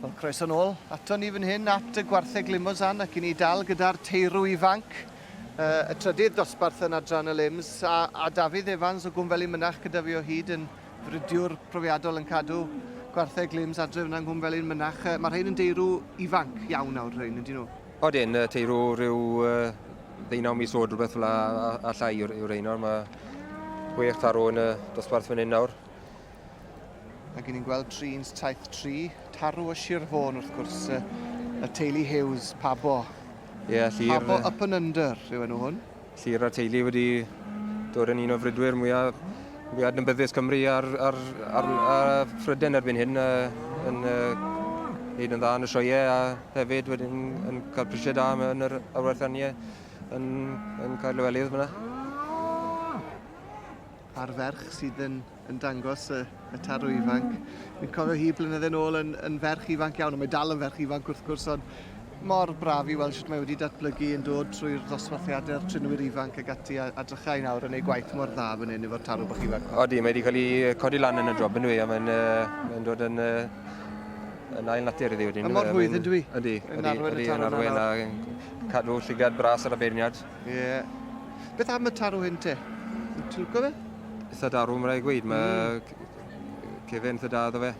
Wel, croeso nôl ato ni fan hyn at y gwartheg Limousin ac i ni dal gyda'r teirw ifanc, y trydydd dosbarth yn adran y Lims, a, a Dafydd Evans o Gwmfelin Mynach gyda fi o hyd yn fridiwr profiadol yn cadw gwartheg Lims adref yna yng Nghwmfelin Mynach. Mae rhain yn deirw ifanc iawn nawr rhain, ydyn nhw? Odyn, teirw rhyw ddeunaw mis oed rhywbeth fel a, a, a llai yw'r yw rhain nawr. Mae chwech tarw yn y dosbarth fan hyn nawr. Ac ni'n gweld 373, tarw o Sir Fôn wrth gwrs, y, y teulu Hughes, Pabo. Ie, yeah, Llyr. Pabo Up and Under yw enw hwn. Llyr a'r teulu wedi dod yn un o fridwyr mwyaf mwy adnabyddus Cymru ar, ar, ar, ar Phrydain erbyn hyn, yn wneud yn dda yn y sioeau a hefyd wedyn yn cael prisiau da yn yr arwerthiannau yn, yn cael lewelydd fyna. A'r ferch sydd yn, yn dangos y, y tarw ifanc. Fi'n cofio hi blynydde nôl yn, yn ferch ifanc iawn, ond mae dal yn ferch ifanc wrth gwrs, ond mor braf i weld sut mae wedi datblygu yn dod trwy'r ddosbarthiadau'r trinwyr ifanc ag ati a, a drychau nawr yn ei gwaith mor dda fan hyn efo'r tarw bach ifanc. Odi, mae wedi cael ei codi lan yn y job yn dwi, a mae'n uh, mae dod yn, uh, yn ail natur iddi wedyn. Yn mor rhwydd yn dwi? Ydy, ydy, ydy, yn arwen a cadw llygad bras ar y beirniad. Ie. Yeah. Beth am y tarw hyn te? Ti'n licio fe? Eitha darw, mae'n rhaid gweud. Mae mm. cefen eitha da iddo fe.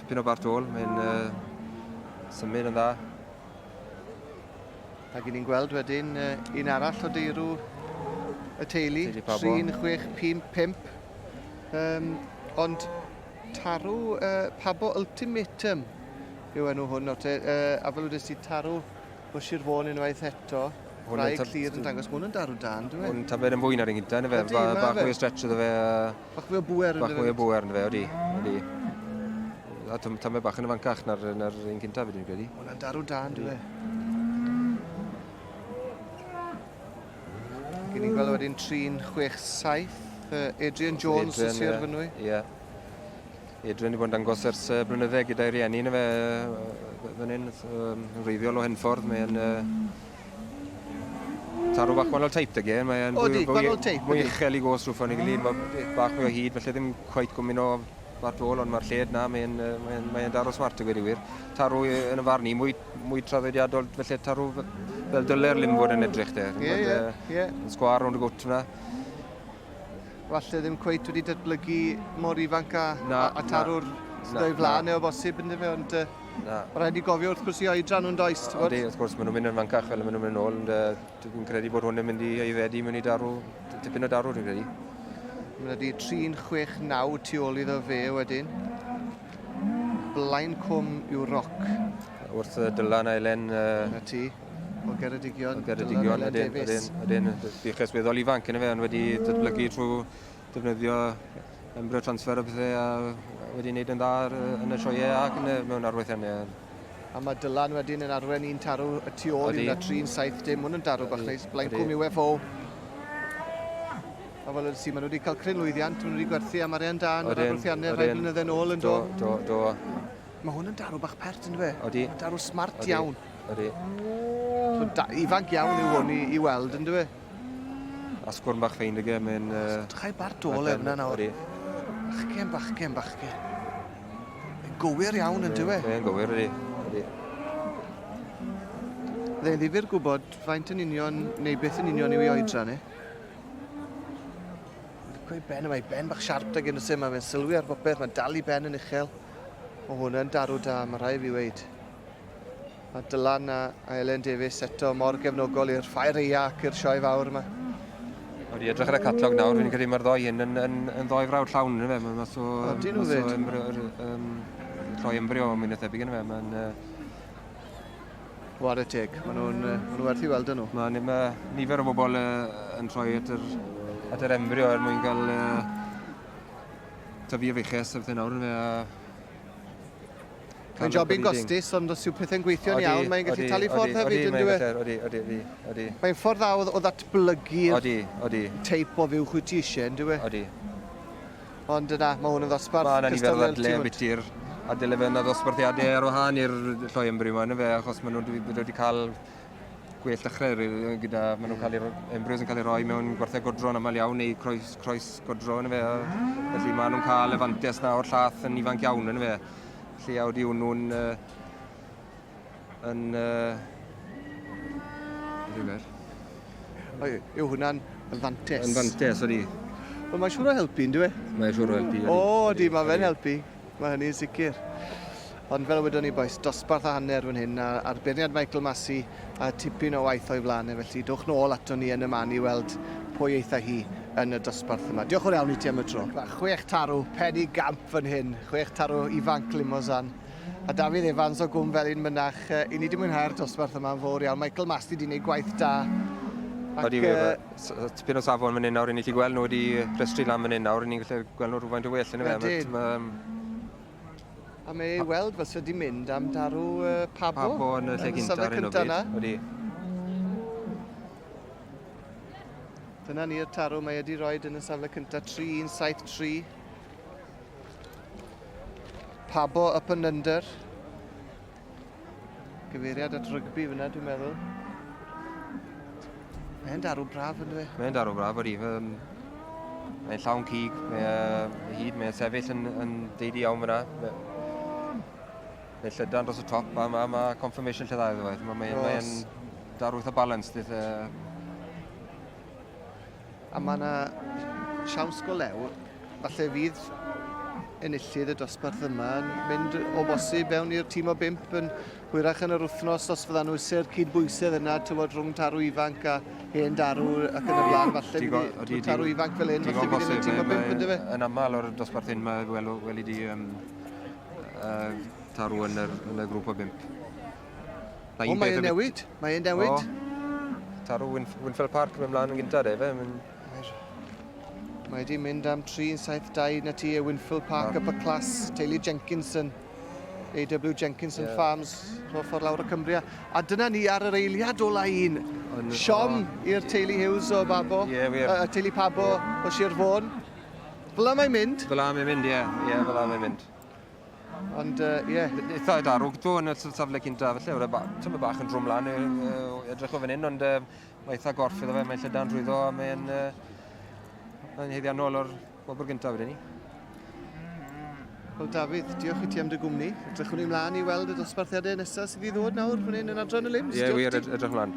Tipyn o bart ôl, mae'n uh, symud yn dda. Ac i ni'n gweld wedyn uh, un arall o deirw y teulu, 3, 6, 5, 5. Um, ond tarw uh, Pabo Ultimatum yw enw hwn, nawr te, uh, a fel wedi tarw O Sir Fôn unwaith eto. Gwraig Llyr yn dangos, mae hwn yn darw da, yn dwi? Hwn tamed yn fwy na'r un gynta, yna fe? Ydy, ma Bach mwy o stretch iddo fe. Bach mwy o bŵer ynddo fe. Bach mwy o bŵer ynddo fe, odi. Odi. A tamed bach yn ifancach na'r, na'r un cynta, fi dwi'n credu. Hwna'n darw da, yn dwi? Ac ni'n gweld wedyn 3, 6, 7. Adrian Jones o Sir Fynwy. Ie. Adrian wedi bod yn dangos ers uh, blynydde gyda'i rieni na fe fan hyn, um, yn wreiddiol o Henffordd, mae'n uh, tarw bach gwahanol teip dy ge, mae'n fwy, fwy, mwy uchel i gos rhywbeth yn ei gilydd, mae bach mwy o hyd, felly ddim cweit gwmyn o bart ôl, ond mae'r lled na, mae'n mae mae daro smart y gweud i wir. Tarw yn y farn i, mwy, mwy traddodiadol, felly tarw fel dyle'r lim fod yn edrych de. Ie, ie, ie. Yn sgwar rownd y gwt yna. falle ddim cweit wedi datblygu mor ifanc a, na, a, a tarw'r sydd o'i flaen e o bosib ynddo fe, ond uh, na. Mae rhaid i gofio wrth gwrs i oedran nhw'n does, ti'n bod? Yndi, wrth gwrs, maen nhw'n mynd yn fancach fel maen nhw'n mynd yn ôl, ond uh, dwi'n credu bod hwn yn mynd i aeddfedu mewn i darw, tipyn o darw, dwi'n credu. Mae'n wedi 3, 6, 9 tu ôl iddo fe wedyn. Blaen cwm yw roc. Wrth Dylan a Elen... Uh, Na ti. O Geredigion. O Geredigion, ydyn, ydyn, ydyn. Buches weddol ifanc yn y fe, ond wedi datblygu trwy defnyddio embryo transfer a pethau a wedi wneud yn dda yn y sioeau ac yn y, mewn arweithiannau. A mae Dylan wedyn yn arwen un tarw y tu ôl i hwnna 3 70. Mae hwn yn darw bach neis. Blaencwm UFO. A fel ydych chi, maen nhw wedi cael cryn lwyddiant, maen nhw wedi gwerthu am arian da yn yr arwerthiannau rhai blynydde nôl yn do. Do, do, do. Mae hwn yn darw bach pert yn dwi? Odi. Mae'n darw smart Odi. iawn. Odi. So, da, ifanc iawn yw hwn i, i weld yn dwi? Asgwrn bach ffein ag e, mae'n... Uh, Drychau bar dôl e fyna nawr. Odi. Bachgen, bachgen, bachgen. Mae'n gywir iawn yn dwi? Mae'n gywir, ydy. Ydy. Byddai'n ddifyr gwybod faint yn union, neu beth yn union yw ei oedran e. Licio ei ben, mae ben bach siarp da gen i, mae fe'n sylwi ar bopeth, mae'n dal i ben yn uchel. Mae hwn yn darw da, mae rhaid fi weid. Mae Dylan a, a Elen Davies eto mor gefnogol i'r ffair eia ac i'r sioe fawr yma. Wedi edrych ar y catalog nawr, fi'n credu mae'r ddoi hyn yn, yn, yn ddoi frawd llawn, yna fe. Mae'n mas o... Odyn nhw fyd. Embryo, um, lloi embryo, mwy na thebyg yna fe. Mae'n... Uh, Ware teg, maen nhw'n ma nhw werth i weld nhw. Mae, ma nifer o bobl uh, yn troi at yr, at yr embryo er mwyn cael uh, tyfu y fuches a bethau nawr yn fe. A Mae'n job i'n gostus, ond os yw pethau'n gweithio'n iawn, mae'n gallu talu ffordd hefyd, yn dwi? Odi, odi, odi, odi. Mae'n ffordd dda o ddatblygu'r odi, odi. teip o fuwch wyt ti eisiau, yn dwi? Odi. Ond yna, mae hwn yn ddosbarth Mae yna nifer o ddadle ambiti'r a dyle fe yna ddosbarthiadau ar wahân i'r lloi embryo yma, fe, achos maen nhw wedi cael gwell dechrau gyda, maen nhw'n cael eu, embryos yn cael eu rhoi mewn gwartheg godro yn aml iawn neu croes, croes godro yn fe, felly maen nhw'n cael y fantes na o'r llath yn ifanc iawn yn fe. Felly a odi hwnnw'n uh, yn... Uh, beth yw'r gair? Yw hwnna'n fantes? Yn fantes, odi. Wel, mae'n siŵr o helpu, ynddo e? Mae'n siŵr o helpu. O, odi, mae fe'n helpu. Mae hynny'n sicr. Ond fel wedon ni bois, dosbarth a hanner fan hyn, a'r beirniad Michael Massey a tipyn o waith o'i flaen e, felly dowch nôl ato ni yn y man i weld pwy eitha hi yn y dosbarth yma. Diolch yn iawn i ti am y tro. Chwech tarw, pen i gamp fan hyn. Chwech tarw ifanc Limousin. A Dafydd Evans o Gwm Felin Mynach, i ni wedi mwynhau'r dosbarth yma yn fawr iawn. Michael Massey wedi gwneud gwaith da. Ac, Odi, uh, tipyn o safon fan hyn nawr, i ni gallu gweld nhw wedi rhestru lan fan hyn nawr, i ni'n gallu gweld nhw rhywfaint o well yn y fe. A mae ei weld fel sydd wedi mynd am darw uh, Pabo. Pabo yn y lle gyntaf ar hyn o bryd. Odi. Dyna ni'r tarw mae wedi rhoi yn y safle cyntaf 3173. Pabo up and under. Gyfeiriad at rygbi fyna, dwi'n meddwl. Mae'n darw braf, yn dwi? Mae'n darw braf, ydy. Um, mae'n llawn cig, mae'n uh, hyd, mae'n sefyll yn, yn deidi iawn fyna. Mae'n llydan dros y top a mae ma confirmation lle dda iddo fe. Mae'n mae, mae darw eitha balanced. Eitha... A mae yna siawns go lew, falle fydd enillydd y dosbarth yma yn mynd o bosib fewn i'r tîm o bimp yn hwyrach yn yr wythnos os fyddan nhw eisiau'r cydbwysedd yna tywod rhwng tarw ifanc a hen darw ac yn y blaen falle fydd tarw ifanc fel hyn falle fydd yn y tîm o bimp yn dyfe? Yn aml o'r dosbarth hyn mae wel, weli di um, uh, tarw yn yr, yn y grŵp o bimp. O, mae'n newid. Mae'n newid. O, tarw Winf Winfeld Park yn ymlaen yn gyntaf, de, fe? Mynd... Mae wedi mynd am 3.72 na ti, Winfield Park, upper class, teulu Jenkinson. A.W. Jenkinson yeah. Farms, rho ffordd lawr o Cymru. A dyna ni ar yr eiliad ola un. On, Siom oh, i'r teulu Hughes o Babo, yeah, y teulu Pabo yeah. o Sir Fôn. Fel mae'n mynd? Fel mae'n mynd, ie. Yeah. Yeah, fel mae'n mynd. Ond, ie. Uh, yeah. Eitha darw, do, yn y safle cynta, felly, oedd e tyma bach yn drwm lan, edrych o fan hyn, ond uh, mae eitha gorff iddo fe, mae'n llydan drwyddo, a mae'n uh, mae'n haeddiannol o'r wobr gyntaf wedyn ni. Wel, Dafydd, diolch i ti am dy gwmni. Edrychwn ni mlaen i weld y dosbarthiadau nesaf sydd i ddod nawr fan hyn yn adran y Lims. Ie, yeah, wir, edrych mlaen.